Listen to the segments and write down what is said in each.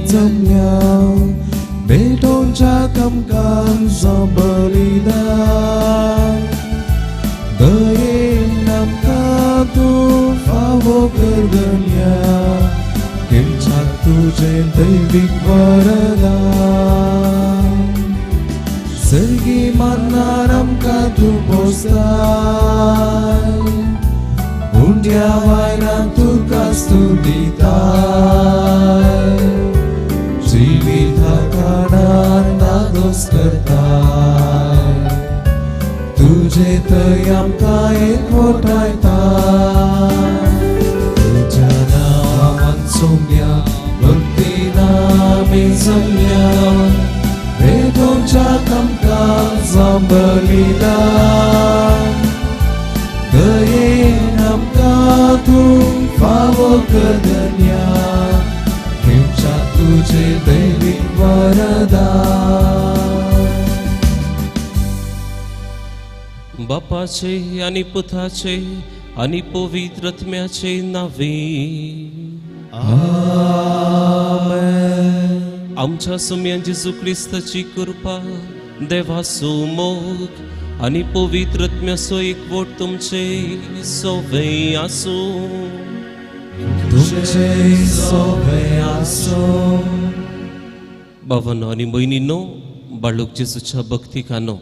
जमल्या भेटोवच्या कामकान जावं बलिदान दयेन आमकां तूं फावो कर धन्या घेवच्याक तुजें दैवीक वरदान सर्गी मान्नार आमकां तूं पोसताय उंड्या वायनान तुका स्तुतिताय जिविता कारणान धादोस करताय तुजे थंय आमकां एकवटायता तुज्या नांवान सोम्या भक्तीन आमी जमल्या भेटोवच्या कामकान जावं बलिदान दयेन आमकां तूं फावो कर धन्या घेवच्याक तुजें दैवीक वरदान. बापाचे आनी पुताचे आनी पवित्र आत्म्याचे नावे. आमेन. आमच्या सुम्यान जेजू क्रिस्ताची कृपा, देवाचो मोग आनी पवित्र आत्म्याचो एकवट तुमचे सोवे आसूं. तुमचे सोवे आसूं. बाबांनो आनी भयणींनो, बाळूक जेजूच्या भक्तिकानो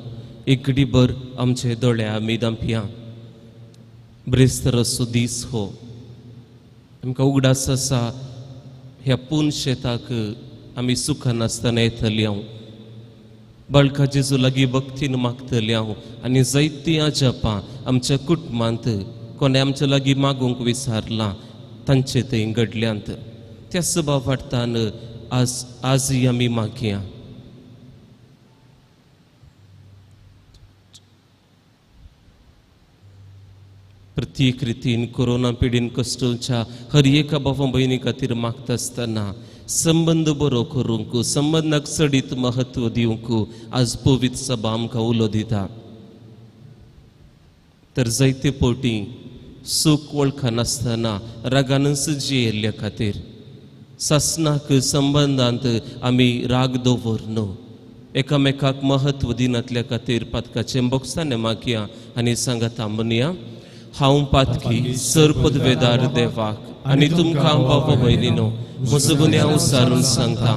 एक घडीभर आमचे दोळे आमी दांपया. ब्रेस्तराचो दीस हो आमकां उगडास आसा. ह्या पून शेताक आमी सुखान नासतना येतली हांव बाळका जेजू लागीं भक्तीन मागतली हांव आनी जायतीं अजापां आमच्या कुटुंबांत कोणें आमच्या लागीं मागूंक विसारलां तांचे थंय घडल्यांत. त्या सभा वाडटान आज आजय आमी मागया. प्रत्येक रितीन कोरोना पिडीन कश्टोच्या हर एका बाबा भयणी खातीर मागता आसतना संबंद बरो करूंक, संबंदाक चडीत म्हत्व दिवंक आज पवित्र सभा आमकां उलो दिता. तर जायते पोटी सूख वळखनासतना रागानच जियेल्ल्या खातीर सासनाक संबंदांत आमी राग दवर न्हू, एकामेकाक म्हत्व दिनातल्या खातीर पातकाचें बोगसाने मागया आनी सांगाता म्हणया. हांव पातकी सर पदवेदार देवाक आनी तुमकां बाबा भयणीनो म्हजो गुन्यांव सारून सांगता.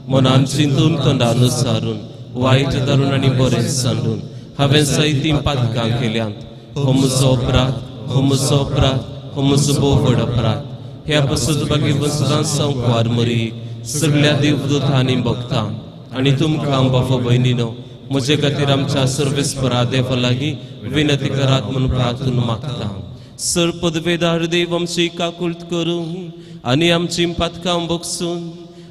मनान चिंतून तोंडान सारून वायट धरून आनी बरें सांडून हांवें जायतीं पातकां केल्यांत. हो म्हजो अपराध, हो म्हजो अपराध, हो म्हजो भोव व्हड अपराध. ह्या पसून बागी सदांच संकवार मरी सगळ्या देवदूतांनी भोगता आनी तुमकां बाबा भयणीनो म्हजे खातीर आमच्या सर्वेस्परा देवा लागीं विनंती करात म्हूण प्रार्थना मागता. सर पदवेदार देव आमची काकुळट करूं आनी आमची पातकां भोगसून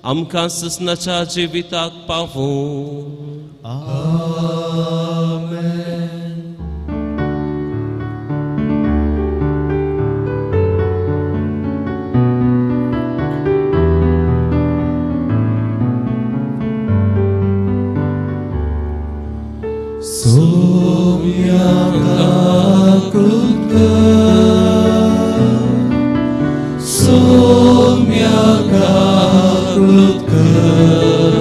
आमकां ससनाच्या जिविताक पावूं. आमेन. सोम्या काकुळट कर, सोम्या काकुळट कर,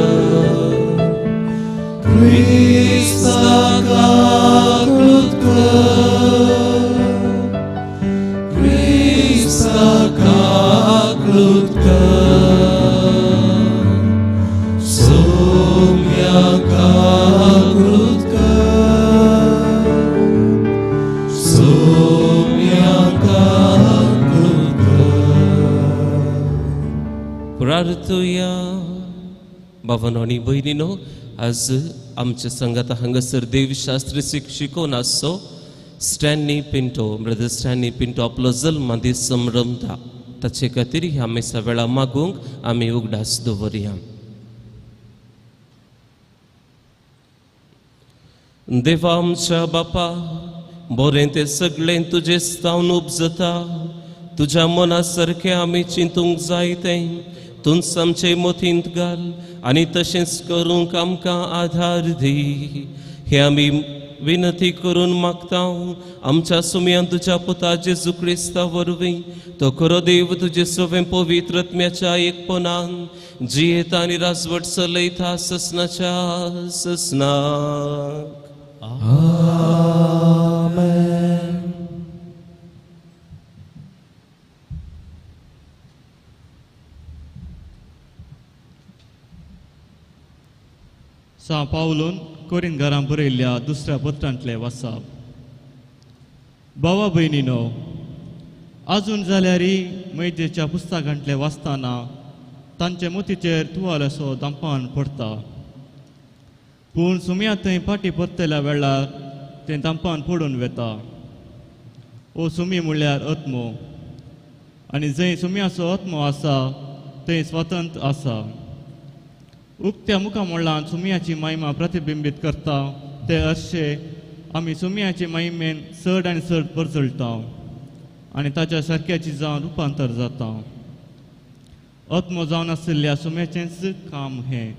क्रिस्ता काकुळट कर, क्रिस्ता काकुळट कर, सोम्या काकुळट कर, सोम्या काकुळट कर. प्रार्थुया. बाबांनो आनी भयणीनो, आज आमच्या संगात हांगासर देवशास्त्र शिकोवन आसचो Stanley Pinto, brother Stanley Pinto आपलो जल्मा दीस संभ्रमता. ताचे खातीर ह्या मिसा वेळा मागूंक आमी उगडास दवरया. देवा आमच्या बापा, बरें तें सगळें तुजें जावन उपजता. तुज्या मना सारकें आमी चिंतूंक जाय तें तूंच आमचे मतींत घाल आनी तशेंच करूंक आमकां आधार दी. हे आमी विनंती करून मागता आमच्या सुमयान तुज्या पुता जेजू क्रिस्ता वरवीं तो खरो देव तुजे सवें पवित्र आत्म्याच्या एकपणान जियेता आनी राजवट चलयता ससनाच्या ससनाक. आमेन. सां पावलून कोरीन घरां बरयल्ल्या दुसऱ्या पत्रांतले वासाप. भावा भयणीनो, आजून जाल्यारय मैदेच्या पुस्तकांतले वाचतना तांचे मोतीचेर तुवाल असो दांपान पडटा, पूण सुमया थंय फाटी परतल्या वेळार तें दांपान पडून वता. ओ सुमी म्हणल्यार आत्मो, आनी जंय सुम्याचो आत्मो आसा थंय स्वातंत्र्य आसा. उक्त्या मुखामळान सुमयाची महिमा प्रतिबिंबीत करता ते अशे आमी सुमयाचे महिमेन चड आनी चड परजळटा आनी ताच्या सारक्याची जावन रुपांतर जाता. आत्मो जावन आशिल्ल्या सुम्याचेंच काम हें.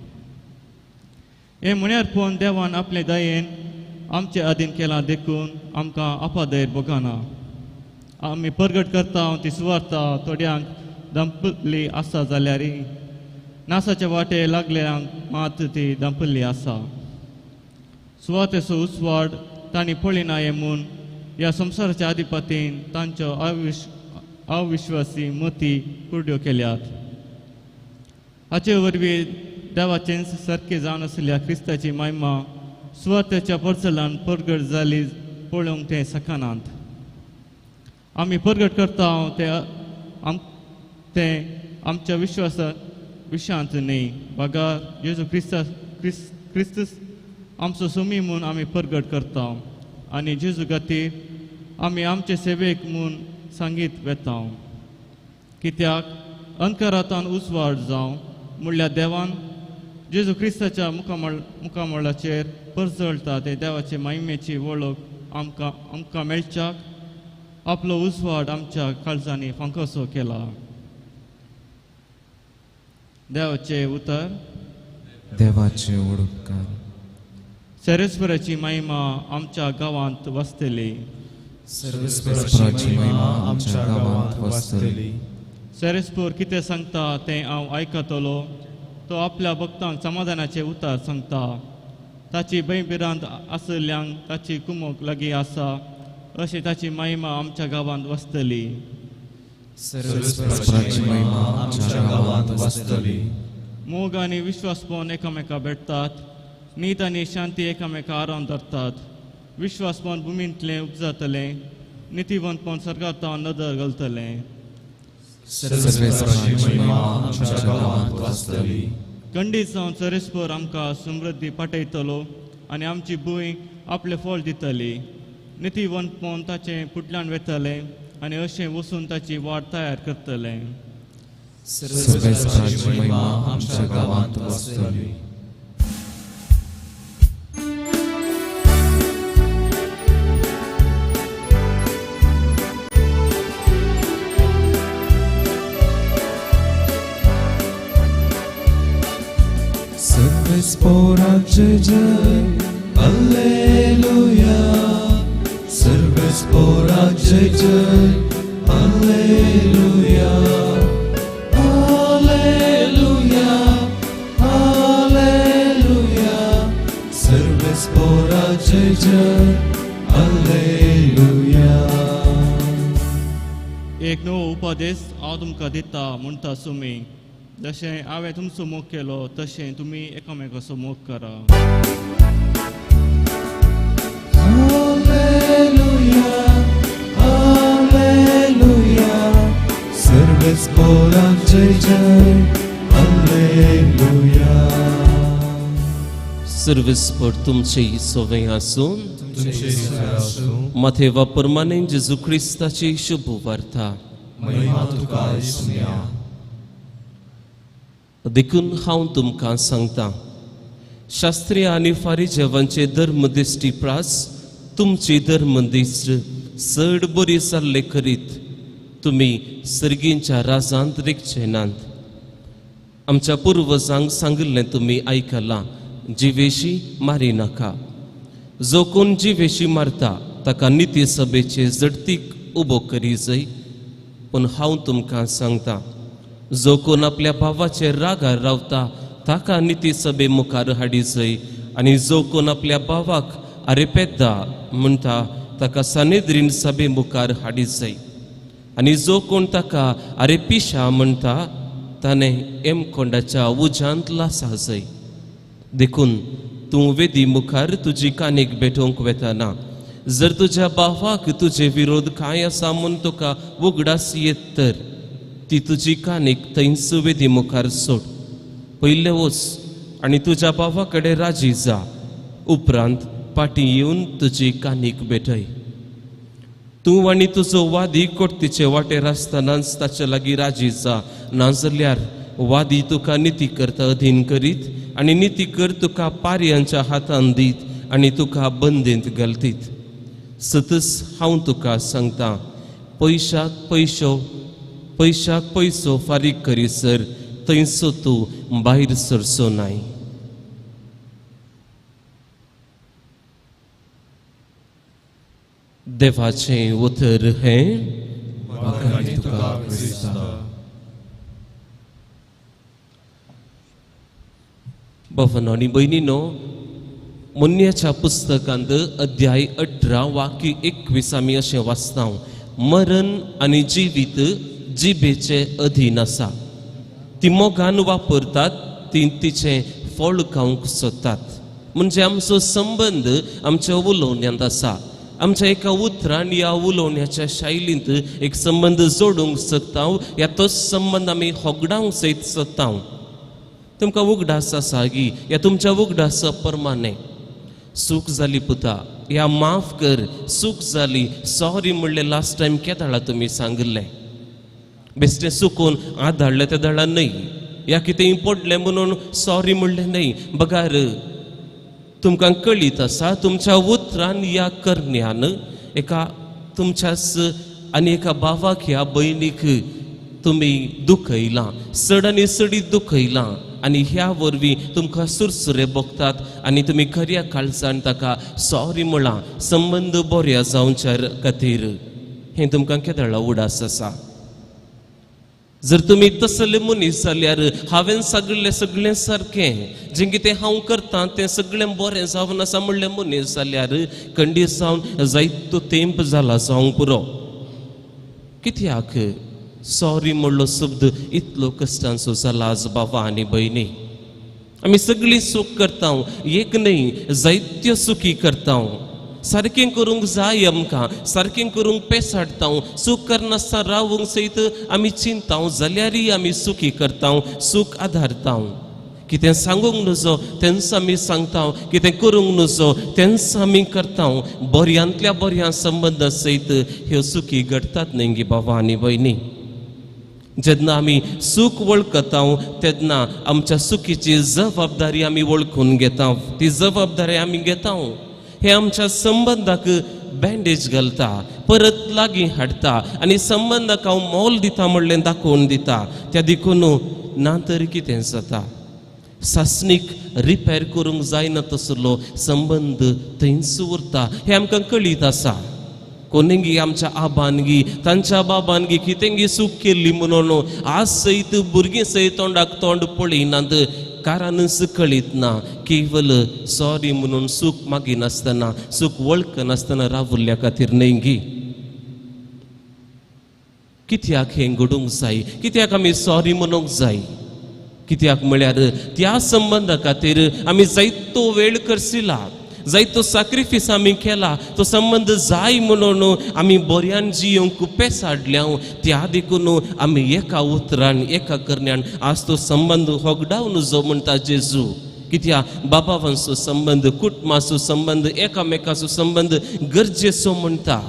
हें म्हण्यार पळोवन देवान आपले दयेन आमचे आदीन केलां देखून आमकां आपादयर भोगना. आमी परगट करता ती सुवार्ता थोड्यांक दंपली आसा जाल्यार नासाचे वाटे लागल्यांक मात ती दंपल्ली आसा. सुवातेचो उजवाड तांणी पळयना हें म्हूण ह्या संवसाराच्या आधिपतीन तांच्यो अविश्वासी मती कुरड्यो केल्यात. हाचे वरवीं देवाचेंच सारकें जावन आशिल्ल्या क्रिस्ताची महिमा सुवातेच्या परचलान परगट जाली पळोवंक ते शकनात. आमी परगट करता तें आमच्या विश्वासा विशांत न्हय, बगर जेजू क्रिस्ता क्रिस्तूस आमचो सुमी म्हूण आमी परगट करता आनी जेजू खातीर आमी आमचे सेवेक म्हूण सांगीत वेता. कित्याक अंधकारांत उजवाड जावं म्हणल्यार देवान जेजू क्रिस्ताच्या मुखामळाचेर परजळटा ते देवाचे महिमेची वळख आमकां आमकां मेळच्याक आपलो उजवाड आमच्या काळजांनी फांकोसो केला. देवाचे उतर. देवाचे उपकार. सर्वेस्पराची महिमा आमच्या गांवांत वसतली. सर्वेस्पराची महिमा आमच्या गांवांत वसतली. सर्वेस्पर कितें सांगता तें हांव आयकतलो. तो आपल्या भक्तांक समाधानाचें उतर सांगता. ताची भंयभिरांत आशिल्ल्यांक ताची कुमोक लागीं आसा अशी ताची महिमा आमच्या गांवांत वसतली. सर्वेस्पराची महिमा आमच्या गांवांत वसतली. मोग आनी विश्वासपण एकामेका भेटतात. नीत आनी शांती एकामेका आराम धरतात. विश्वासपण भुमींतलें उपजातलें. नितीवंतपण सर्गांत नदर घालतलें. सर्वेस्पराची महिमा आमच्या गांवांत वसतली. खंडीत जावन सर्वेस्पर आमकां समृद्धी पाठयतलो आनी आमची भूंय आपलें फळ दितली. नितीवंतपण ताचें फुडल्यान वेतलें आनी अशें वचून ताची वाट तयार करतलें. सर्वेस्पराची महिमा आमच्या गांवांत वसतली. सर्वेस्पराचे जय हालेलुया. सर्वेस्पराचे जय हालेलुया. Hallelujah hallelujah. सर्वेस्पराचे जय हालेलुया. एक नवो उपदेश हांव तुमकां दिता म्हणटा सुमी, जशें हांवें तुमचो मोग केलो तशें तुमी एकामेकाचो मोग करा. Hallelujah hallelujah. सर्वेस्पराचे जय हालेलुया. सर्वेस्पर तुमचे सवें आसूं. माथेवा प्रमाणे जेजू क्रिस्ताची शुभ वार्ता. महिमा तुका सुमया. देखून हांव तुमकां सांगता, शास्त्रीय आनी फारिजेवांचे धर्मदिश्टी प्रास तुमची धर्मदिश्ट चड बरी जाल्ले करीत तुमी सर्गींच्या राजांत रिगचे नात. आमच्या पुर्वजांक सांगिल्लें तुमी आयकलां, जिवेशी मारी नाका. जो कोण जिवेशी मारता ताका निती सभेचे झडतीक उबो करी जाय. पूण हांव तुमकां सांगता, जो कोण आपल्या भावाचेर रागार रावता ताका निती सभे मुखार हाडी जाय, आनी जो कोण आपल्या भावाक अरे पेद्दा म्हणटा ताका सानेद्रीन सभे मुखार हाडी जाय, आनी जो कोण ताका अरे पिशा म्हणटा ताणें एमकोंडाच्या उज्यांत लासा जाय. देखून तूं वेदी मुखार तुजी कानीक भेटोवंक वेताना जर तुज्या भावाक तुजे विरोध कांय आसा म्हूण तुका उगडास येत तर ती तुजी कानीक थंयच वेदी मुखार सोड. पयलें वच आनी तुज्या भावा कडेन राजी जा, उपरांत फाटीं येवन तुजी कानीक भेटय. तूं आनी तुजो वादी कोर्तीचे वाटेर आसतनाच ताचे लागीं राजी जा, नाजाल्यार वादी तुका निती करता अधीन करीत आनी निती कर तुका पारयांच्या हातान दीत आनी तुका बंदींत घालतीत. सतच हांव तुका सांगता, पयशाक पयशो पयशाक पयसो फारीक करीसर थंयसो तूं भायर सरचो नाय. देवाचें उतर हें. भवन आनी भयणीनो, मुन्याच्या पुस्तकांत अध्याय 18 वाक्य 21 आमी अशें वाचता, मरण आनी जिवीत जिबेचे अधीन आसा, ती मोगान वापरतात, ती तिचें फळ खावंक सोदतात. म्हणजे आमचो संबंद आमच्या उलोवण्यांत आसा. आमच्या एका उतरान ह्या उलोवण्याच्या शैलींत एक संबंद जोडूंक शकता, ह्या तोच संबंद आमी होगडावंक सयत सोदता. तुमकां उगडास आसा गी ह्या तुमच्या उगडासा प्रमाणे चूक जाली पुता, ह्या माफ कर, चूक जाली, सॉरी म्हणलें लास्ट टायम केदाळा तुमी सांगिल्लें, बेश्टें चुकून आदाडलें तें दाळा न्हय, ह्या कितेंय पडलें म्हणून सॉरी म्हणलें न्हय. बगार तुमकां कळीत आसा तुमच्या उतरान ह्या करण्यान एका तुमच्याच आनी एका भावाक ह्या भयणीक तुमी दुखयलां, चड आनी चडीत दुखयलां, आनी ह्या वरवीं तुमकां सुरसुरे भोगतात आनी तुमी खऱ्या काळजान ताका सॉरी म्हळां संबंद बऱ्या जावच्या खातीर. हें तुमकां केदळा उडास आसा. जर तुमी तसले मनीस जाल्यार हांवें सगळें सगळें सारकें जें कितें हांव करतां तें सगळें बरें जावन आसा म्हणलें मनीस जाल्यार खंडीत जावन जायतो तेंप जाला जावंक पुरो. कित्याक सॉरी म्हणलो शब्द इतलो कश्टांचो जाला आज बाबा आनी भयणी. आमी सगळीं चूक करता, एक न्हय जायत्यो चुकी करता. सारकें करूंक जाय आमकां, सारकें करूंक पेसाडटा, चूक करनासतना रावूंक सयत आमी चिंता जाल्यारय आमी चुकी करता, चूक आदारता. कितें सांगूंक नजो तेंच आमी सांगता, कितें करूंक नजो तेंच आमी करता. बऱ्यांतल्या बऱ्या संबंदा सयत ह्यो चुकी घडटात न्हय गी बाबा आनी भयणी. जेन्ना आमी चूक वळखता तेन्ना आमच्या चुकीची जबाबदारी आमी वळखून घेता, ती जबाबदारी आमी घेता. हे आमच्या संबंदाक बँडेज घालता, परत लागीं हाडटा आनी संबंदाक हांव मोल दिता म्हणलें दाखोवन दिता. त्या देखून ना तर कितें जाता, सासणीक रिपेर करूंक जायना तसलो संबंद थंयच उरता. हें आमकां कळीत आसा. कोणेंगी आमच्या आबानगी तांच्या बाबानगी कितेंगी चूक केल्ली म्हणून आज सयत भुरगीं सयत तोंडाक तोंड पळयनात, कारणच कळीत ना. केवल सॉरी म्हणून चूक मागिनासतना, चूक वळखनासतना रावल्ल्या खातीर न्हय गी. कित्याक हें घडूंक जाय, कित्याक आमी सॉरी म्हणूंक जाय? कित्याक म्हळ्यार त्या संबंदा खातीर आमी जायतो वेळ करसिला, जायतो साक्रिफीस आमी केला, तो संबंद जाय म्हणून आमी बऱ्यान जियोंक पेसाडल्या. त्या देखून आमी एका उतरान एका करण्यान आज तो संबंद होगडावन जो म्हणटा जेजू. कित्याक बाबावांचो संबंद, कुटुंबाचो संबंद, एकामेकाचो संबंद गरजेचो म्हणटा.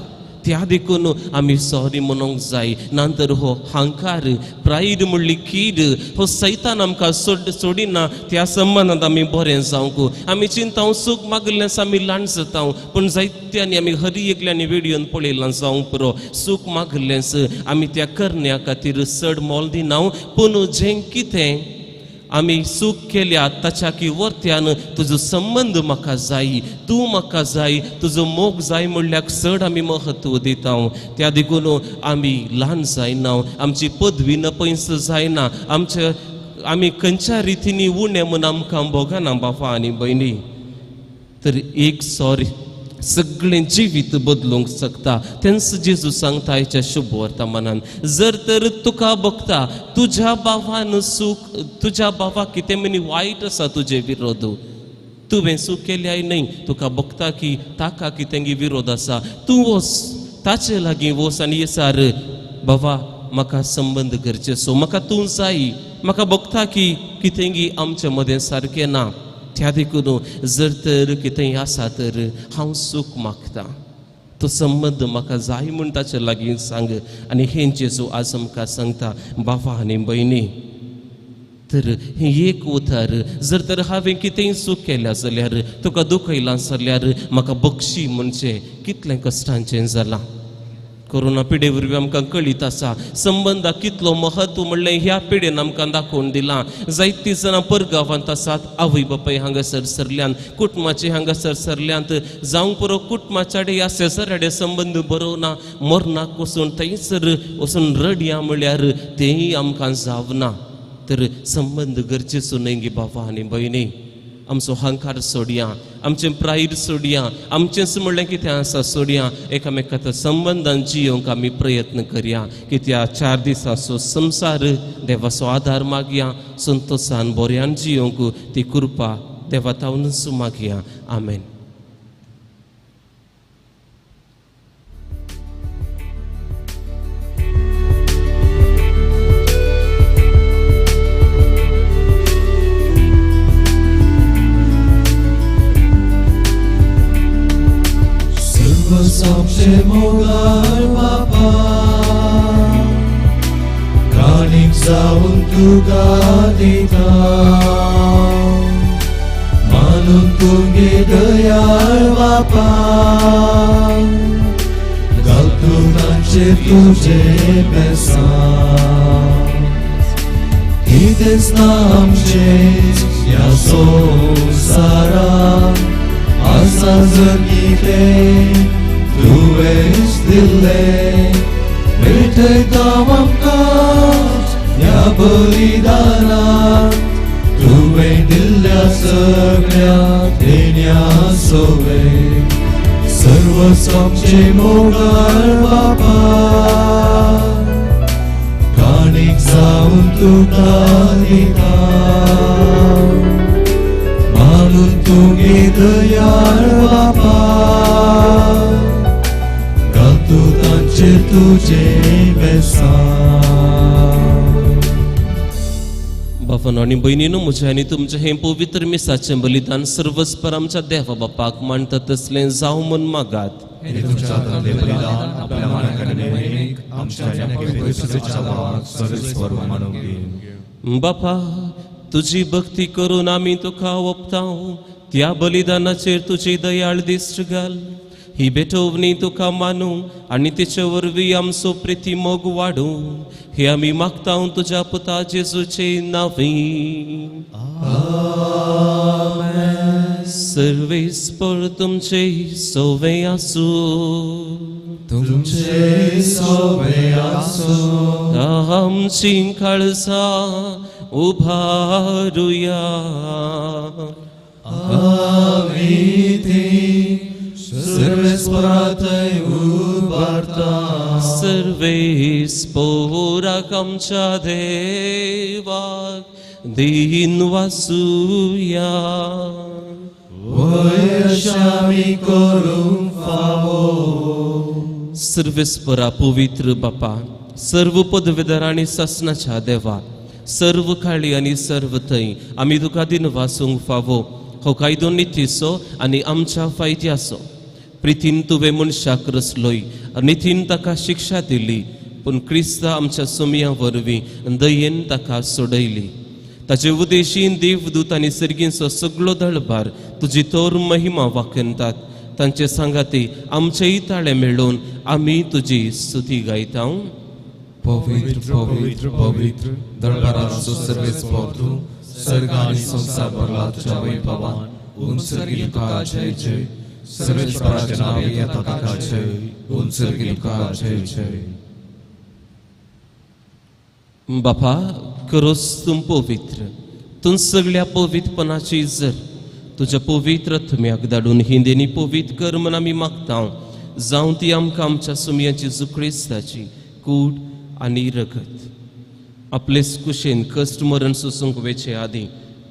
त्या देखून आमी सॉरी म्हणूंक जाय. नंतर हो हांकार, प्रायड म्हणली कीड, हो सैतान आमकां सोडिना. त्या संबंदांत आमी बरें जावंक आमी चिंता, चूक मागिल्ल्यान आमी ल्हान जाता, पूण जायत्यांनी आमी हरी एकल्यांनी वेडियोन पळयलां जावंक पुरो. चूक मागिल्लेंच आमी त्या करण्या खातीर चड मोल दिना, पूण जें कितें आमी चूक केल्या ताच्या की वर्त्यान तुजो संबंद म्हाका जाय, तूं म्हाका जाय, तुजो मोग जाय म्हणल्यार चड आमी महत्व दिता. त्या देखून आमी ल्हान जायना, आमची पदवी नपयस जायना, आमचे आमी खंयच्या रितींनी उणें म्हूण आमकां भोगना बाबा आनी भयणी. तर एक सॉरी सगळें जिवीत बदलूंक शकता. तेंच जेजू सांगता आयच्या शुभ वर्तमानान, जर तर तुका बघता तुज्या भावान सूख, तुज्या भावाक कितें म्हणी वायट आसा तुजे विरोध, तुवें सूख केल्याय न्हय, तुका बघता की ताका कितें विरोध आसा, तूं वच ताचे लागीं वच आनी येसार बाबा म्हाका संबंद गरजेचो, म्हाका तूं जाय, म्हाका बघता की कितेंगी आमचे मदें सारकें ना, त्या देखून जर तर कितेंय आसा तर हांव सूख मागता, तो संबंद म्हाका जाय म्हूण ताचे लागीं सांग. आनी हें जेजू आज आमकां सांगता बाबा आनी भयणी. तर हें एक उतर, जर तर हांवें कितेंय चूक केल्या जाल्यार, तुका दुखयलां जाल्यार म्हाका बक्षी म्हणजे कितलें कश्टांचें जालां. कोरोना पिडे वरवीं आमकां कळीत आसा संबंदाक कितलो महत्व म्हणलें ह्या पिडेन आमकां दाखोवन दिलां. जायतीं जाणां परगांवांत आसात, आवय बापाय हांगासर सरल्यांत, कुटुंबाचे हांगासर सरल्यांत, जावंक पुरो कुटुंबाच्या ह्या शेजाऱ्याडे संबंद बरो ना, मरणाक वचून थंयसर वचून रडया म्हणल्यार तेंय आमकां जावना. तर संबंद गरजेचो न्हय गे बाबा आनी भयणी. आमचो अहंकार सोडया, आमचें प्रायड सोडया, आमचेंच म्हणलें कितें आसा सोडया, एकामेकाच्या संबंदान जियोंक आमी प्रयत्न करया की त्या 4 दिसांचो संवसार देवाचो आदार मागया, संतोशान बऱ्यान जियोंक ती कृपा देवा तावनूच मागया. आमेन. सबसे मोगाळ बापा काणीक जावन तुका दिता, मानून तुगे दयाळ बापा घालतू तांचेर तुजे बेसां, कितेंच ना आमचें ह्या संवसारांत, आसा जर कितें तुवेंच दिल्लें, भेटयता आमकां ह्या बलिदानाक, तुवें दिल्ल्या सगळ्या देण्या सोवें, सर्व आमचें मोगाळ बापा काणीक जावन तुका दिता, मानून तुगे दयाळ बापा तुझे बेसां. बाबांनो आनी भयणीनो, म्हजें आनी तुमचें हें पवित्र मिसाचें बलिदान सर्वस्पर आमच्या देवा बापाक मानता तसलें जावं म्हूण मागात. बापा, तुजी भक्ती करून आमी तुका ओपता, त्या बलिदानाचेर तुजी दयाळ दिश्ट घाल. ही भेटवणी तुका मानू आनी तिचे वरवीं आमचो प्रिती मोग वाडूं, हे आमी मागता तुज्या पुता जेजूचे नांवी. सर्वेस्पर तुमचे सोवे आसूं, तुमचे सोवे आसूं, आमची काळजां उभारुया, आमी ती सर्वेस्पराथंय उबारता. सर्वेस्पोराक आमच्या देवाक दीन वासुया, वयर आमी करूंक फावो. सर्वेस्परा पवित्र बापा, सर्व पदवेदार आनी सासनाच्या देवा, सर्व काळी आनी सर्व थंय आमी तुका दिन वासूंक फावो. हो कायदो नितीचो आनी आमच्या फायद्याचो. प्रितीन तुवें मनशाक रचलोय, नितीन ताका शिक्षा दिली, पूण क्रिस्त आमच्या सोमया वरवीं दयेन ताका सोडयली. ताचे उदेशीन देवदूत आनी सर्गींचो सगळो दळभार तुजी तोर महिमा वाखणतात. तांचे सांगाती आमचेय ताळे मेळोवन आमी तुजी स्तुती गायता. पवित्र पवित्र पवित्र दळभाराचो सर्वेस्पर तूं, सर्ग आनी संवसार भरला तुज्या वैभवान उंचरगी तुका जय जय. सर्वेस्पराच्या नांवे येता ताका जय, उंचरगी तुका जय जय. बापा करोस तूं पवित्र, तूं सगळ्या पवित्रपणाची जर तुज्या पवित्र आत्म्याक धाडून हिंदेनी पवित्र कर म्हण आमी मागता. जावं ती आमकां आमच्या सुमयाची जुकळेस्ताची कूड आनी रगत. आपलेच कुशेन कश्ट मरण सोसूंक वेचे आदीं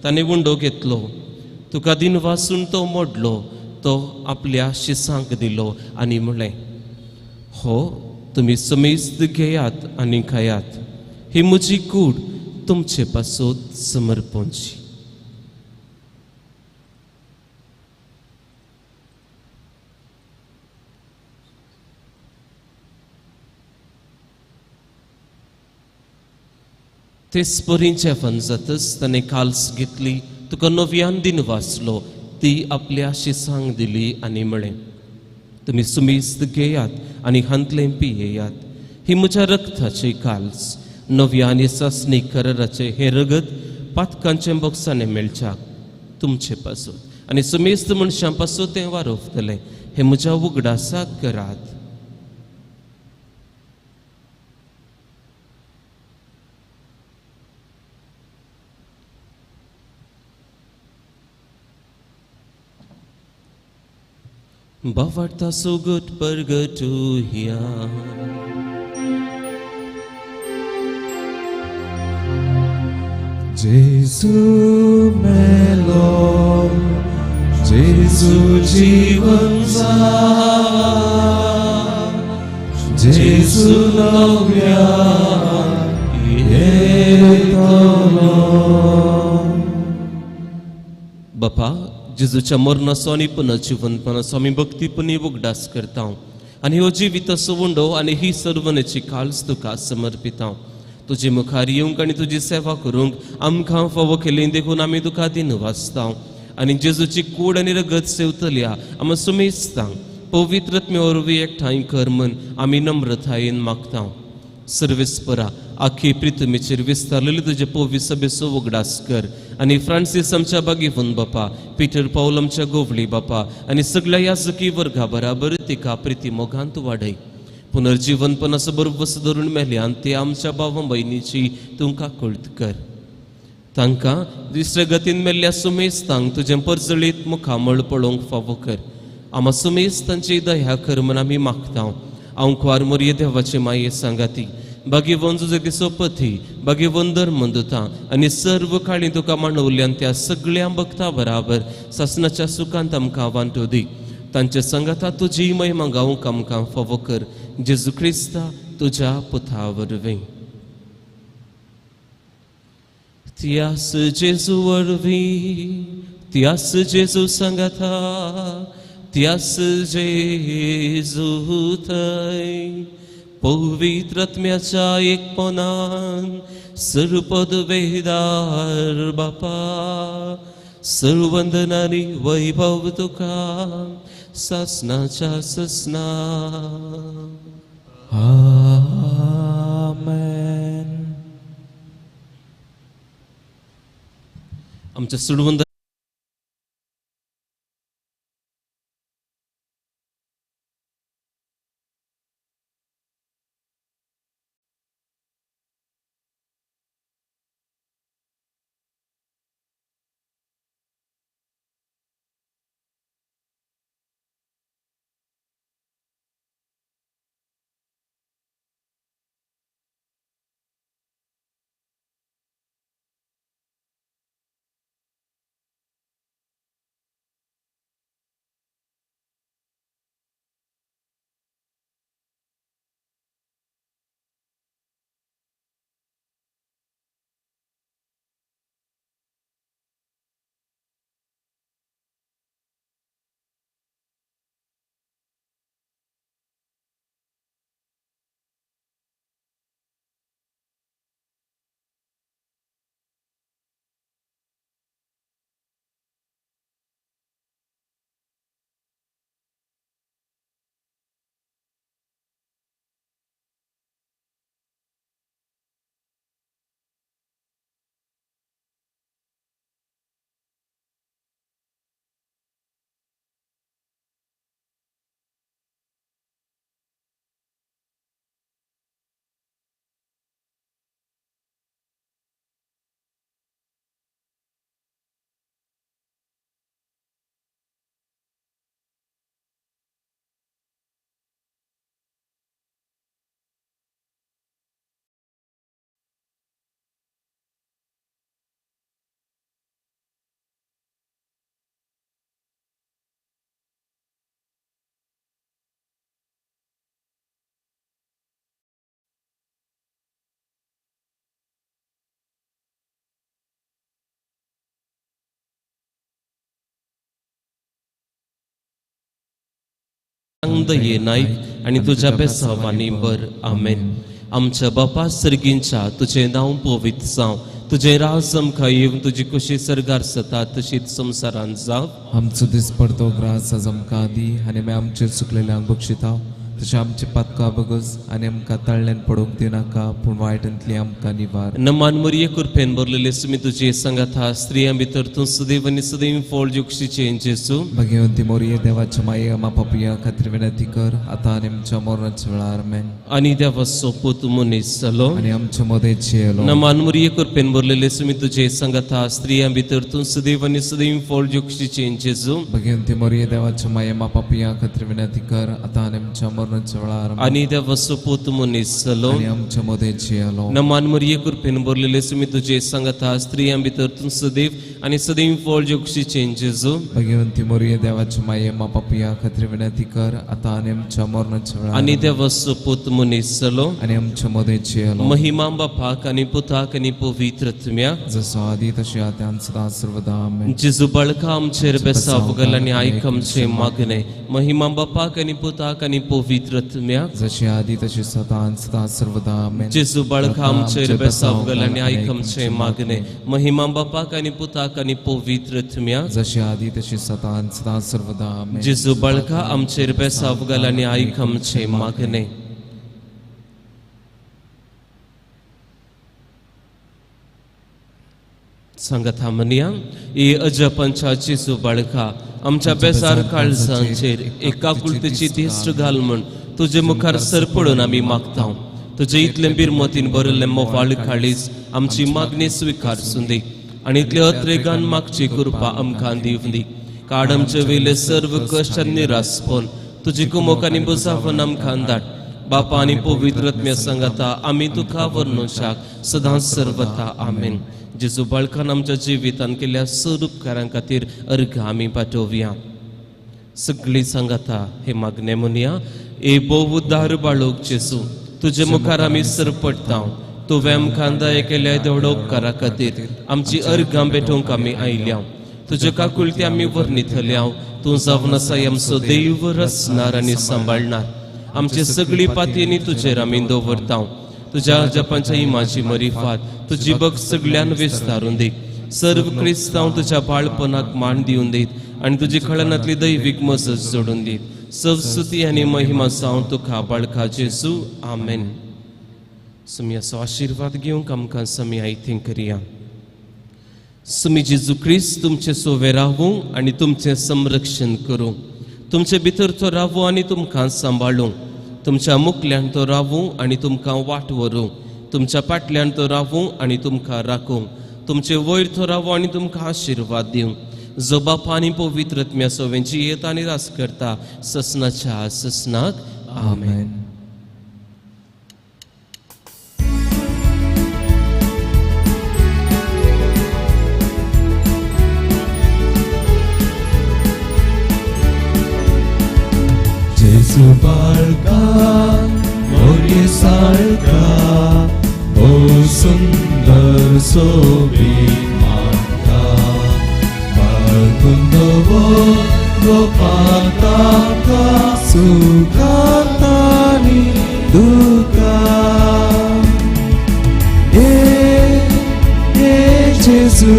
ताणें उंडो घेतलो, तुका दिन वासून तो मोडलो, तो आपल्या शिसांक दिलो आनी म्हणलें, हो तुमी समेस्त घेयात आनी खायात, ही म्हजी कूड तुमचे पासत समर्पणची. तेच परी जेवण जातच ताणें काल्स घेतली, तुका नव्यान दिन वाचलो, ती आपल्या शिसांक दिली आनी म्हळें, तुमी सुमेस्त घेयात आनी हांतलें पियेयात, ही म्हज्या रक्ताची काल्स, नव्या आनी सासणी कराराचें हें रगत पातकांचें बोक्सांनी मेळच्याक तुमचे पासून आनी सुमेस्त मनशां पासून तें वारोवतलें, हें म्हज्या उगडासाक करात. बावार्ता सुगट परगटुया. जेजू मेलो, जेजू जीवन जाला, जेजू नव्या येतलो. बापा जेजूच्या मरणाचो आनी पुनर्जिवनपणाचो आमी भक्तीपणी उगडास करता आनी हो जिविताचो उंडो आनी ही सर्वनेची काल्स तुका समर्पिता. तुजे मुखार येवंक आनी तुजी सेवा करूंक आमकां फावो केली देखून आमी तुका दिन वाचता आनी जेजूची कूड आनी रगत सेवतल्या आमी सुमेस्तांक पवित्र आत्म्या वरवीं एकठांय कर म्हण आमी नम्रतायेन मागता. सर्वेस्परा आखी प्रितमीचेर विस्तारलेली तुजे पवित्र सभेचो उगडास कर आनी फ्रांसीस आमच्या बागेवन बापा, पिटर पावल आमच्या गोवली बापा आनी सगळ्या याजकी वर्गा बराबर तिका प्रिती मोगांत वाडय. पुनर्जीवनपणाचो बरोबर धरून मेल्यान ते आमच्या भावा भयणीची तुमकां कळत कर. तांकां दुसऱ्या गतीन मेल्ल्या सुमेस्तांक तुजें परजळीत मुखामळ पळोवंक फावो कर. आमा सुमेस्तांची दया कर म्हण आमी मागता. आंकवार मोरये देवाचे माये सांगाती बागेवन तुजे सोपती बागेवन धर्मदुता आनी सर्व काळी तुका मांडवल्यान त्या सगळ्या भक्ता बराबर सासनाच्या सुखांत आमकां वांटो दी. तांचे सांगाता तुजी महिमा गावंक आमकां फावो कर. जेजू क्रिस्ता तुज्या पुता वरवीं. त्यास जेजू वरवीं, त्यास जेजू सांगाता, त्यास जेजू थंय पवित्र आत्म्याच्या एकपणान सर्वपदवेदार बापा सर्वंदनानी वैभव तुका सासनाच्या ससना. आमेन. आमच्या सुडवंद तूं दये नायक आनी तुज्या बेसावांनी बर. आमेन. आमच्या बापा सर्गींच्या तुजें नांव पवित्र जावं, तुजें राज आमकां येवन, तुजी खुशी सर्गार जाता तशीच संवसारांत जावं. आमचो दिसपडतो ग्रास आज आमकां दी आनी आमी आमचेर चुकलेल्यांक बक्षिता तशें आमचे पातकां बगस आनी आमकां ताळ्यान पडोवंक दिनाका, पूण वायटांतली आमकां निवार. नमान मरिये कृपेन भरलेले सुमी तुजे सांगाता, स्त्रियां भितर तूं सदैव आनी सदैव फळ जोक्षीचें जेजू. भगवंती मोरये देवाच्या माये आमा पापया खातीर विनंती कर आतां आनी आमच्या मरणाच्या वेळार. आमेन. आनी देवाचो पूत मनीस जालो आनी आमच्या मदें जियेलो. नमान मरिये कृपेन भरलेले सुमी तुजे सांगाता, स्त्रियां भितर तूं सदैव आनी सदैव फळ जोक्षीचें जेजू. भगवंती मोरये देवाच्या माये आमा पापया खातीर विनंती कर आतां आनी आमच्या मरणाच्या वेळार. आनी देवाचो पूत मनीस जालो आनी आमच्या मदें जियेलो. नमान मरिये कृपेन भरलेले सुमी तुजे सांगाता, स्त्रियां भितर तूं सदैव आनी सदैव फळ जोक्षीचें जेजू. भगवंती मोरये देवाच्या माये आमा पापया खातीर विनंती कर आतां आनी आमच्या मरणाच्या वेळार. आनी देवाचो पूत मनीस जालो आनी आमच्या मदें जियेलो. महिमा बापाक आनी पुताक आनी पवित्र आत्म्याक, जसो आदी तशी आतां आनी सदां सर्वदा. आमेन. जेजू बाळका आमचेर बेसाव घाल आनी आयक आमचें मागणें. महिमा बापाक आनी पुताक आनी पवित्र आत्म्याक, जशी आदी तशी सदां आनी सदां सर्वदा. आमेन. जेजू बाळका आमचेर बेसाव घाल आनी आयक आमचें मागणें. महिमा बापाक आनी पुताक आनी पवित्र आत्म्याक, जशी आदी तशी सदां आनी सदां सर्वदा. आमेन. जेजू बाळका आमचेर बेसाव घाल आनी आयक आमचें मागणें. सांगाता म्हणया, ए अजपांच्या जेजू बाळका आमच्या बेजार काळजांचेर एकाकुलतेची दिश्ट घाल म्हूण तुजे मुखार सरपडून आमी मागता. तुजे इतलें बिरमतीन भरिल्लें मोवाळ काळीज आमची मागणी स्विकार दी आनी इतले अत्रेगान मागची कृपा आमकां दिवंदी. काड आमचे वयले सर्व कश्ट आनी निरासपण तुजी कुमोक आनी बुजावन आमकां धाड. बापा आनी पवित्र आत्म्या सांगाता आमी तुका वर्णोशाक सदांच सर्वता. आमेन. जेजू बाळकान आमच्या जिवितान केल्ल्या सर्व उपकारां खातीर अर्घ आमी पाठोवया. सगळीं सांगाता हे मागणें म्हणया, ए भोव उद्धार बाळोक जेजू तुजे मुखार आमी सरपडटा. तुवें आमकां दया केल्या देवडो उपकारा खातीर आमची अर्घां भेटोवंक आमी आयल्या. तुजे काकुळटी आमी वर्णितल्या. तूं जावन आसा आमचो देव रचणार आनी सांबाळणार. आमची सगळी पातयेनी तुजेर आमी दवरता. तुज्या जपांच्या इमाची मरिफात तुजी बग सगळ्यान विस्तारून दी. सर्व क्रिस्तांव तुज्या बाळपणाक मान दिवन दीत आनी तुजी खळनांतली दैवीक मजत जोडून दीत. सवस्तुती आनी महिमा जावं तुका बाळका जेजू. आमेन. सुमयाचो आशिर्वाद घेवंक आमकां समी आयतीं करया. सुमी जेजू क्रिस्त तुमचे सोवे रावूं आनी तुमचें संरक्षण करूं. तुमचे भितर तो रावूं आनी तुमकां सांबाळूं. तुमच्या मुखल्यान तो रावूं आनी तुमकां वाट व्हरूं. तुमच्या फाटल्यान तो रावूं आनी तुमकां राखूं. तुमचे वयर तो रावूं आनी तुमकां आशिर्वाद दिवं. जो बापा आनी पवित्र आत्म्या सोवेंची येत आनी रास करता ससनाच्या ससनाक. आमेन. जेजू बाळका मोरये साळका भोव सुंदर सोबीत मानता. बाळगून दवर गोपाताका सुखांत आनी दुखांत. ये ये जेजू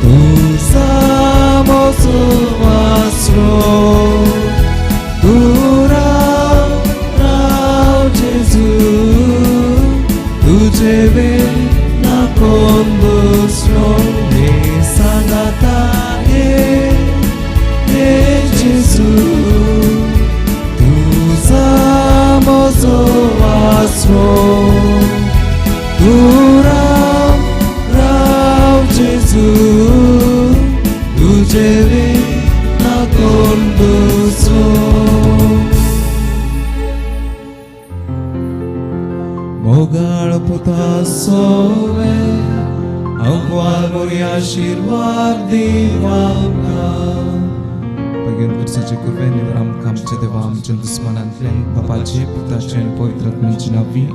तूं सामोसो आसरो. तुझे बीन ना कोण दुसरो. हे सांगाता ये ये जेजू तुझा म्हजो आसरो. तूं राव राव जेजू तुझे बीन ना कोण दुसरो. मोगाळ पुता सोवे अंकवाल मोरी आशिर्वाद दिवांका. भगवंत क्रिस्ताचे कृपेन निवर आमकां आमच्या देवा आमच्या दुस्मनांतल्यान बापाचे पुताचे आनी पवित्र आत्म्याचे नांवी.